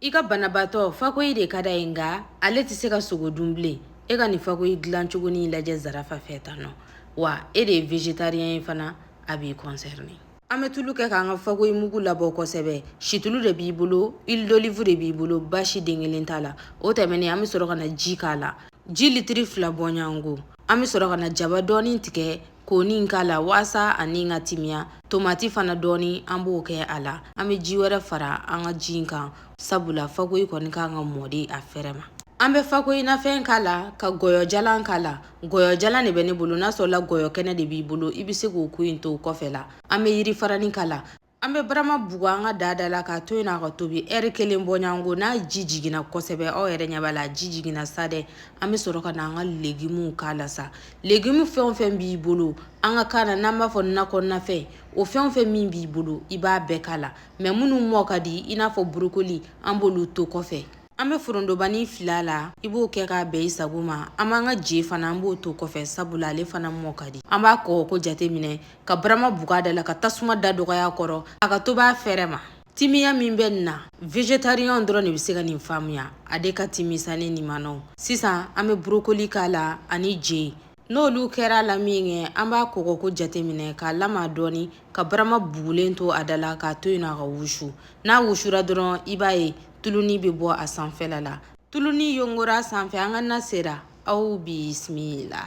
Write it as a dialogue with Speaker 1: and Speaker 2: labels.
Speaker 1: I ka banabaatɔ fakoyi de ka d'a ye, nka ale tɛ se ka sogo dun bilen. E ka nin fakoyi dilan cogo ni lajɛ Zarafa fɛ tan nɔ wa, e de ye végétarien ye fana, a b'i concerné. An bɛ tulu kɛ k'an ka fakoyi mugu labɔ kosɛbɛ. Situlu de b'i bolo, huile d'olive de b'i bolo, basi den kelen t'a la. O tɛmɛnen, an bɛ sɔrɔ ka na ji k'a la, ji litiri 2 bɔɲɔgɔnko. An bɛ sɔrɔ ka na jaba dɔɔni tigɛ k'o nin k'a la waasa a ni ka timiya. Tomati fana dɔɔni, an b'o kɛ a la. An bɛ ji wɛrɛ fara an ka ji in kan, sabula fakoyi kɔni kan ka mɔdi a fɛrɛ ma. An bɛ fakoyi nafɛn k'a la, ka gɔyɔ jalan k'a la. Gɔyɔ jalan de bɛ ne bolo, n'a sɔrɔla gɔyɔ kɛnɛ de b'i bolo, i bɛ se k'o ko in to o kɔfɛ la. An bɛ yiri farani k'a la. An bɛ barama bugu an ka da da la k'a to yen a ka tobi ɛri 1 bɔɲɔgɔnko. N'a ji jiginna kosɛbɛ, aw yɛrɛ ɲɛ b'a la, a ji jiginna sa dɛ. An bɛ sɔrɔ ka na an ka légumes k'a la sa. Légumes fɛn o fɛn b'i bolo, an ka kan na n'an b'a fɔ nakɔnafɛn, o fɛn o fɛn min b'i bolo, i b'a bɛɛ k'a la. Mais minnu mɔ ka di, i n'a fɔ brocoli, an b'olu to kɔfɛ. An bɛ forontobanin fila la, i b'o kɛ k'a bɛn i sago ma. An b'an ka je fana, an b'o to kɔfɛ, sabula ale fana mɔ ka di. An b'a kɔgɔko jateminɛ, ka barama bugu a da la, ka tasuma da dɔgɔya kɔrɔ, a ka tobi a fɛrɛ ma. Timiya min bɛ nin na, végétarien dɔrɔn de bɛ se ka nin faamuya. A de ka timisani nin ma nɔ. Sisan an bɛ brocoli k'a la ani je. N'olu kɛra a la min kɛ, an b'a kɔgɔko jateminɛ, k'a lama dɔɔni, ka barama bugulen to a da la, k'a to yen a ka wusu. N'a wusura dɔrɔn, i b'a ye tuluni bɛ bɔ a sanfɛla la. Tuluni yongora sanfɛ, an ka na sera. Aw bisimila.